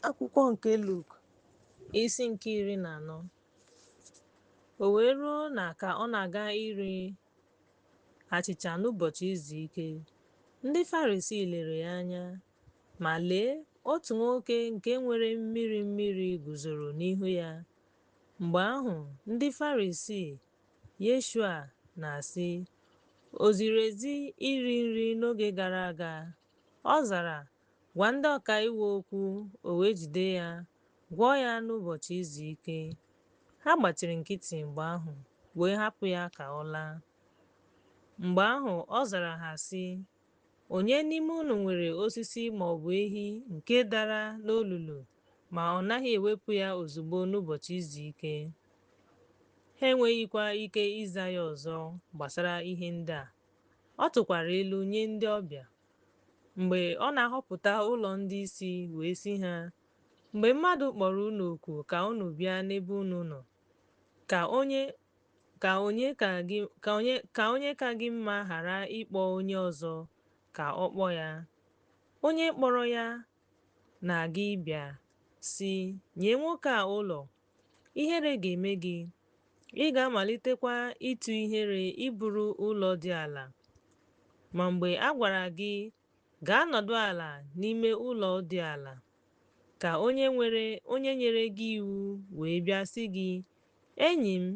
Akwụkwọ nke Luk, isi nke 14. O wee ruo na ka ọ na-aga iri achịcha n'ụbọchị izu ike, ndị Farisii lere ya anya. Ma lee, otu nwoke nke nwere mmiri mmiri guzoro n'ihu ya. Mgbe ahụ ndị Farisii Yeshua na-asị, O ziri ezi iri nri n'oge gara aga? Ọ zara, gwa ndị ọka iwu okwu, o wee jide ya, gwọọ ya n'ụbọchị izu ike. Ha gbachiri nkịtị mgbe ahụ, wee hapụ ya ka ọ laa. Mgbe ahụ ọ zara ha sị, Onye n'ime unu nwere osisi ma ọ bụ ehi nke dara n'olulu ma ọ naghị ewepụ ya ozugbo n'ụbọchị izu ike? Ha enweghịkwa ike ịza ya ọzọ gbasara ihe ndị a. Ọ tụkwara ilu nye ndị ọbịa. Mgbe ọ na-ahọpụta ụlọ ndị isi wee sị ha, Mgbe mmadụ kpọrọ unu oku ka unu bịa n'ebe unu nọ, ka onye ka onye ka gị ka onye ka onye ka gị mma ghara ịkpọ onye ọzọ ka ọ kpọọ ya. Onye kpọrọ ya na-aga ịbịa, sị, Nye nwoke a ụlọ. Ihere ga-eme gị. Ị ga-amalitekwa ịtụ ihere iburu ụlọ dị ala. Ma mgbe a gwara gị, gaa nọdụ ala n'ime ụlọ dị ala, ka onye nwere onye nyere gị iwu wee bịa sị gị, Enyi m,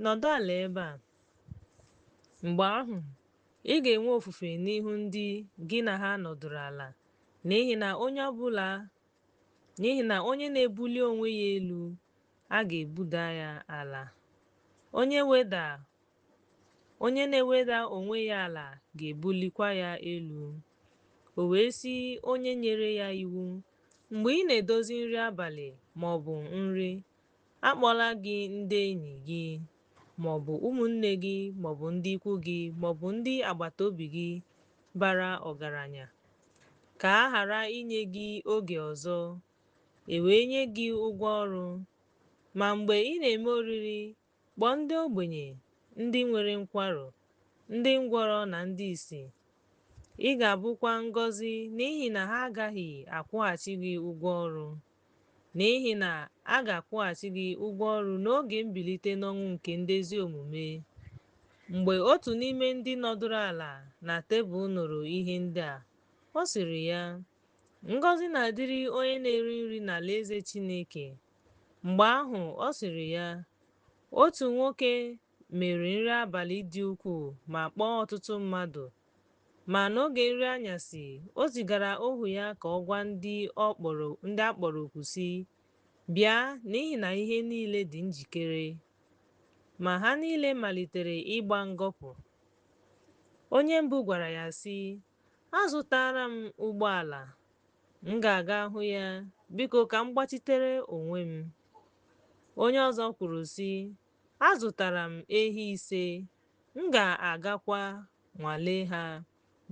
nọdụ ala ebe a. Mgbe ahụ, ị ga-enwe ofufe n'ihu ndị gị na ha nọdụrụ ala, n'ihi na onye ọbụla n'ihi na onye na-ebuli onwe ya elu, a ga-ebuda ya ala. Onye weda onye na-eweda onwe ya ala ga-ebulikwa ya elu. O wee sị onye nyere ya iwu, Mgbe ị na-edozi nri abalị ma ọ bụ nri, akpọla gị ndị enyi gị, ma ọ bụ ụmụnne gị, ma ọ bụ ndị ikwu gị, ma ọ bụ ndị agbata obi gị bara ọgaranya, ka a ghara inye gị oge ọzọ, e wee nye gị ụgwọ ọrụ. Ma mgbe ị na-eme oriri, kpọọ ndị ogbenye, ndị nwere nkwarụ, ndị ngwọrọ na ndị ìsì. Ị ga-abụkwa ngọzi n'ihi na ha agaghị akwụghachi gị ụgwọ ọrụ. N'ihi na a ga-akwụghachi gị ụgwọ ọrụ n'oge mbilite n'ọnwụ nke ndị ezi omume. Mgbe otu n'ime ndị nọdụrụ ala na tebụl nụrụ ihe ndị a, ọ sịrị ya, Ngọzi na-adịrị onye na-eri nri n'alaeze Chineke. Mgbe ahụ ọ sịrị ya, Otu nwoke mere nri abalị dị ukwuu ma kpọọ ọtụtụ mmadụ. Ma n'oge nri anyasị, o zigara ohu ya ka ọ gwa ndị ọ kpọrọ ndị a kpọrọ oku sị, Bịa, n'ihi na ihe niile dị njikere. Ma ha niile malitere ịgba ngọpụ. Onye mbụ gwara ya sị, Azụtara m ụgbọala, m ga-aga hụ ya, biko ka m gbachitere onwe m. Onye ọzọ kwuru sị, Azụtara m ehi ise, m ga-agakwa nwalee ha,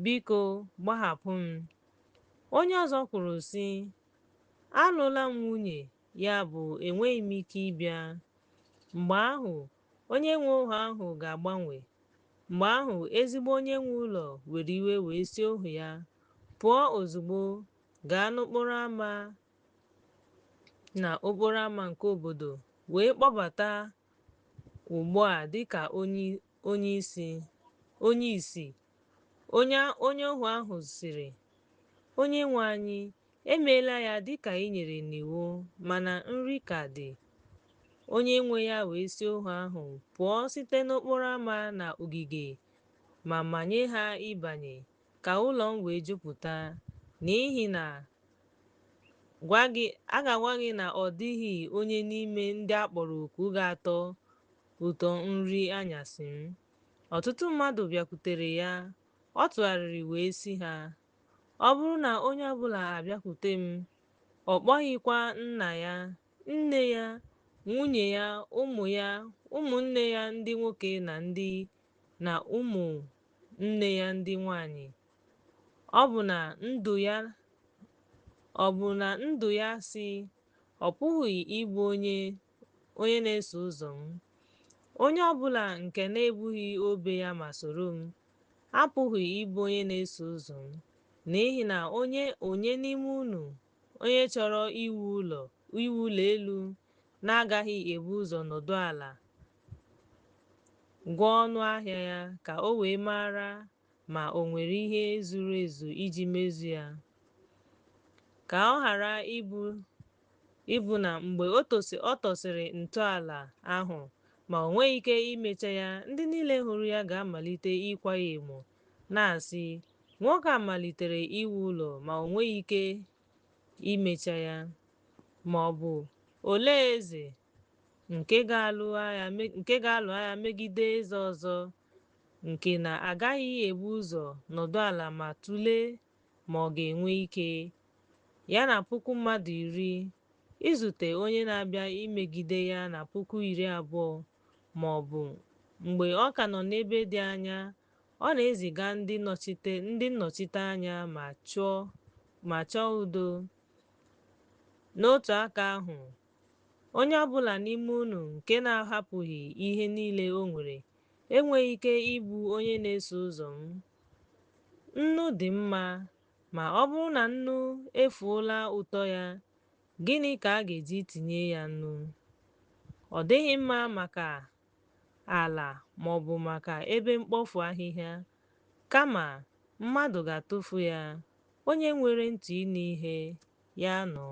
biko gbahapụ m. Onye ọzọ kwuru sị, Alụla m nwunye, ya bụ enweghị m ike ịbịa. Mgbe ahụ, onye nwe ohu ahụ ga-agbanwe. Mgbe ahụ, ezigbo onye nwe ụlọ were iwe wee sị ohu ya, Pụọ ozugbo, gaa n'okporo ámá na okporo ámá nke obodo wee kpọbata ugbu a dịka onye onye isi onye ìsì. Onye onye ohu ahụ sịrị, Onye nwe anyị, emeela ya dịka i nyere n'iwu, mana nri ka dị. Onye nwe ya wee sị ohu ahụ, Pụọ site n'okporo ámá na ogige ma manye ha ịbanye, ka ụlọ m wee jupụta. N'ihi na gwa gị a ga-agwa gị na ọ dịghị onye n'ime ndị a kpọrọ oku ga-atọ ụtọ nri anyasị m. Ọtụtụ mmadụ bịakwutere ya, ọ tụgharịrị wee sị ha, Ọ bụrụ na onye ọbụla abịakwute m, ọ kpọghịkwa nna ya, nne ya, nwunye ya, ụmụ ya, ụmụnne ya ndị nwoke na ndị na ụmụnne ya ndị nwanyị, ọ bụ na ndụ ya ọ bụ na ndụ ya sị, ọ pụghị ịbụ onye onye na-eso ụzọ m. Onye ọbụla nke na-ebughị obe ya ma soro m, apụghị ịbụ onye na-eso ụzọ m. N'ihi na onye onye n'ime unu onye chọrọ iwu ụlọ elu na-agaghị ebu ụzọ nọdụ ala gụọ ọnụ ahịa ya, ka o wee mara ma o nwere ihe zuru ezu iji mezu ya, ka ọ ghara ịbụ na mgbe ọ tọsịrị ntọala ahụ ma o nweghị ike imecha ya, ndị niile hụrụ ya ga-amalite ịkwa ya emo, na-asị, Nwoke a malitere iwu ụlọ, ma o nweghị ike imecha ya. Ma ọ bụ, olee eze nke ga-alụ agha megide eze ọzọ, nke na-agaghị ebu ụzọ nọdụ ala ma tụlee ma ọ ga-enwe ike, ya na 10,000 mmadụ, izute onye na-abịa imegide ya na 20,000? Ma ọ bụ, mgbe ọ ka nọ n'ebe dị anya, ọ na-eziga ndị nnọchiteanya ma chọọ udo. N'otu aka ahụ, onye ọ bụla n'ime unu nke na-ahapụghị ihe niile o nwere enweghị ike ịbụ onye na-eso ụzọ m. Nnu dị mma, ma ọ bụrụ na nnu efuola ụtọ ya, gịnị ka a ga-eji tinye ya nnu? Ọ dịghị mma maka ala ma ọ bụ maka ebe mkpofu ahịhịa, kama mmadụ ga-atụfu ya. Onye nwere ntị ịnụ ihe, ya nụ.